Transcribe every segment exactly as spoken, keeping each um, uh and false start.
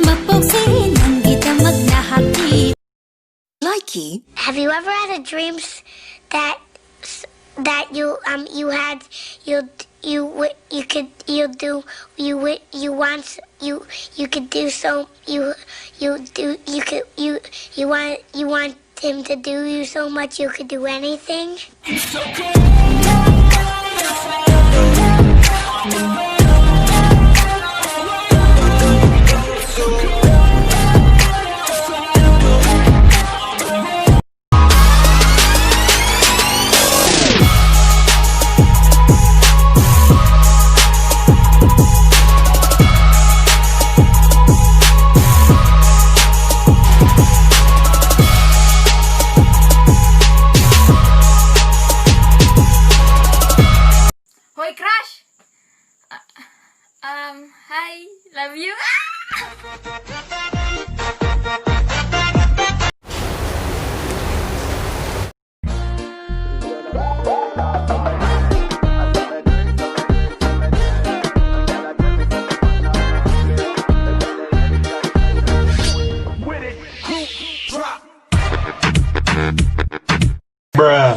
ꯃꯄꯣꯛꯁꯦ ꯅꯪꯒꯤꯗꯃꯛ ꯅꯍꯥꯛꯀꯤ꯫ Likey. Have you ever had a dream s- that s- that you um you had you you w- you could you do you w- you want s- you you could do so you you do you could you you want you want him to do you so much you could do anything? Hoy, crush! Uh, um, hi, love you. Bruh.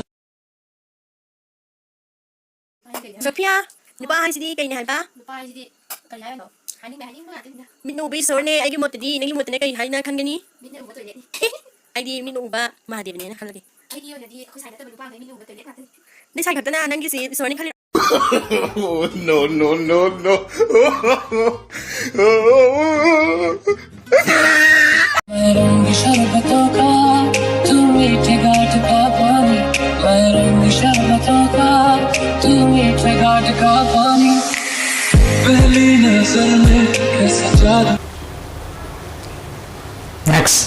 Sophia, ꯅꯨꯄꯥ ꯍꯥꯏꯁꯤꯗꯤ ꯀꯩꯅꯤ ꯍꯥꯏꯕ? ꯅꯨꯄꯥ ꯍꯥꯏꯁꯤꯗꯤ ꯀꯩ ꯍꯥꯏꯅꯣ? ꯍꯥꯏꯅꯤꯡꯕ, ꯍꯥꯏꯅꯤꯡꯕ ꯉꯥꯛꯇꯅꯤꯗ꯫ ꯃꯤꯠꯅ ꯎꯕ ꯏꯁꯣꯔꯅꯦ, ꯑꯩꯒꯤ ꯃꯣꯠꯇꯗꯤ, ꯅꯪꯒꯤ ꯃꯣꯠꯇꯅ ꯀꯩ ꯍꯥꯏꯅ ꯈꯟꯒꯅꯤ? ꯃꯤꯠꯅ ꯎꯕ ꯇꯣꯏꯂꯦꯠꯅꯤ꯫ ꯑꯩꯗꯤ ꯃꯤꯠꯅ ꯎꯕ ꯃꯍꯥꯗꯦꯕꯅꯦꯅ ꯈꯜꯂꯒꯦ꯫ ꯑꯩꯒꯤ ꯑꯣꯏꯅꯗꯤ ꯑꯩꯈꯣꯏ ꯁꯥꯏ ꯅꯠꯇꯕ ꯅꯨꯄꯥꯈꯩ ꯃꯤꯠꯅ ꯎꯕ ꯇꯣꯏꯂꯦꯠ ꯉꯥꯛꯇꯅꯤ꯫ ꯅꯣꯏ ꯁꯥꯏ ꯈꯛꯇꯅ ꯅꯪꯒꯤꯁꯤ ꯏꯁꯣꯔꯅꯤ ꯈꯜꯂꯤ? Oh, no, no, no, no. मैं रंग शरबतों का, तू मीठे घाट का पानी। मैं रंग शरबतों का, तू मीठे घाट का पानी। पहली नजर में कैसा जादू। Next.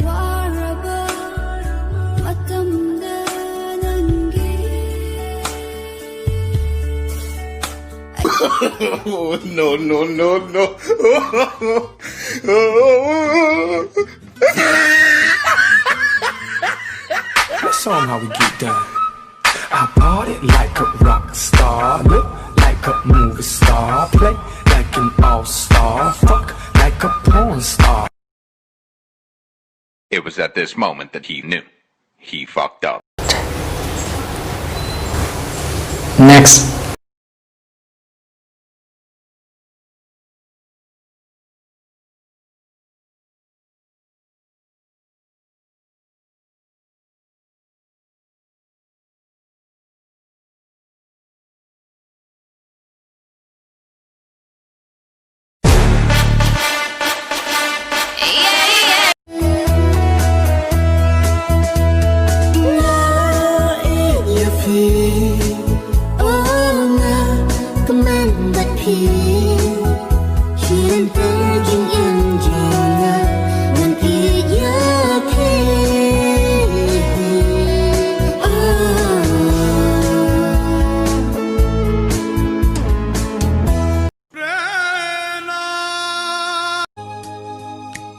ꯋꯥꯔꯕ ꯃꯇꯝꯗ ꯅꯪꯒꯤ Oh, no, no, no, no. Let's show 'em how we get down. I party like a rock star, look like A movie star, play like an all-star, fuck like a porn star. It was at this moment that he knew. He fucked up. Next.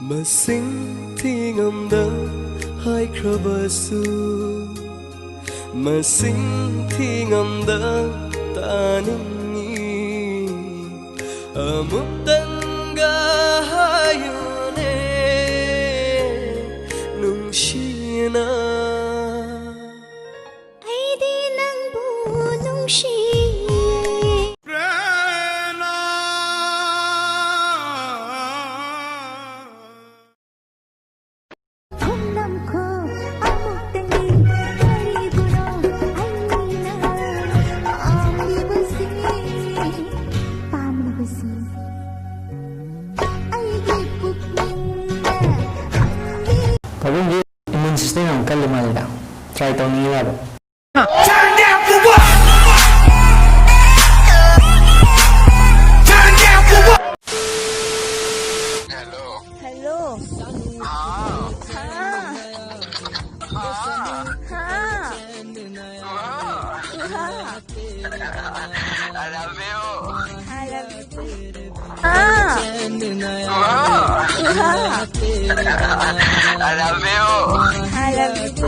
ꯃꯁꯤꯡ ꯊꯤꯉꯝꯗ ꯍꯥꯏꯈ꯭ꯔꯕꯁꯨ, ꯃꯁꯤꯡ ꯊꯤꯉꯝꯗ ꯇꯥꯅꯤꯡꯉꯤ꯫ ꯑꯃꯨꯛꯇꯪꯒ ꯍꯥꯏꯌꯨꯅꯦ ꯅꯨꯡꯁꯤꯅ꯫ ꯑꯩꯗꯤ ꯅꯪꯕꯨ ꯅꯨꯡꯁꯤꯌꯦ꯫ ꯈꯣꯡꯅꯝꯈꯣ ꯑꯃꯨꯛꯇꯪꯗꯤ ꯀꯔꯤꯕꯨꯅꯣ ꯑꯩꯅ ꯄꯥꯝꯂꯤꯕꯁꯤ, ꯄꯥꯝꯂꯤꯕꯁꯤ ꯑꯩꯒꯤ ꯄꯨꯛꯅꯤꯡꯗ ꯍꯪꯉꯤ꯫ ꯄꯥꯕꯨꯡꯒꯤ immune system ꯌꯥꯝ ꯀꯜꯂꯤ ꯃꯥꯜꯂꯤꯗ꯫ Try ꯇꯧꯅꯤꯡꯉꯤ ꯃꯥꯗꯣ꯫ Hello. हाँ। हाँ। हाँ। I love you. I love you too. हाँ। I love you.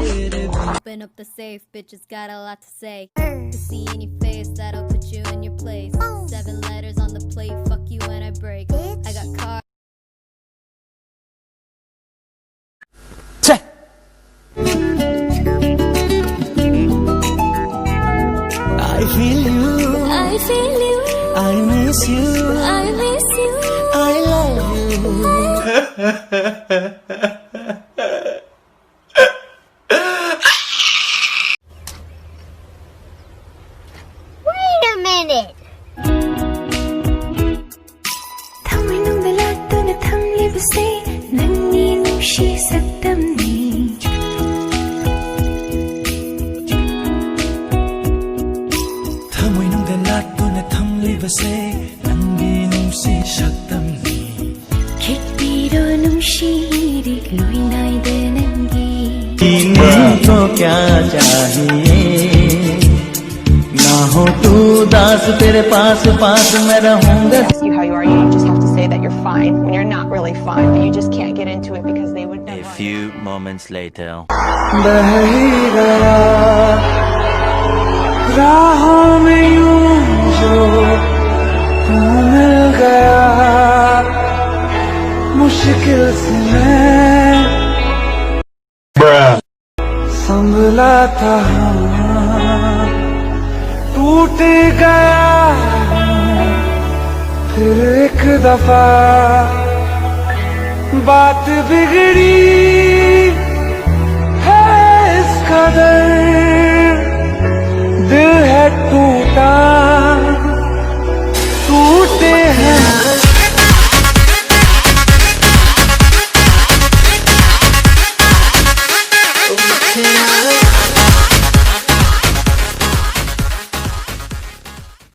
Open up the safe, bitches got a lot to say. To see in your face, that'll put you in your place. Seven letters on the plate, fuck you when I break. I got car. ಛೆ! I feel you, I feel you, I miss you, I miss you, I love you. Wait a minute. ꯊꯃꯣꯏꯅꯨꯡꯗ ꯂꯥꯠꯇꯨꯅ ꯊꯝꯂꯤꯕꯁꯦ ꯅꯪꯒꯤ ꯅꯨꯡꯁꯤ ꯁꯛꯇꯝꯅꯤ꯫ ꯊꯃꯣꯏꯅꯨꯡꯗ ꯂꯥꯠꯇꯨꯅ ꯊꯝꯂꯤꯕꯁꯦ ꯅꯪꯒꯤ ꯅꯨꯡꯁꯤ ꯁꯛꯇꯝꯅꯤ꯫ ꯈꯤꯠꯄꯤꯔꯣ ꯅꯨꯡꯁꯤꯔꯤ ꯂꯣꯏꯅꯥꯏꯗ ꯅꯪꯒꯤ꯫ तुमको क्या चाहिए? ना हो तू उदास, तेरे पास पास मैं रहूंगा. Ask you how you are, you just have to say that you're fine when you're not really fine, but you just can't get into it because they would A never. Few moments later. बह ही गया राहों में यूं जो तू मिल गया, मुश्किल से मैं संभला था, हाँ, टूट गया हूँ फिर एक दफा। बात बिगड़ी है इस कदर, दिल है टूटा, टूटे हैं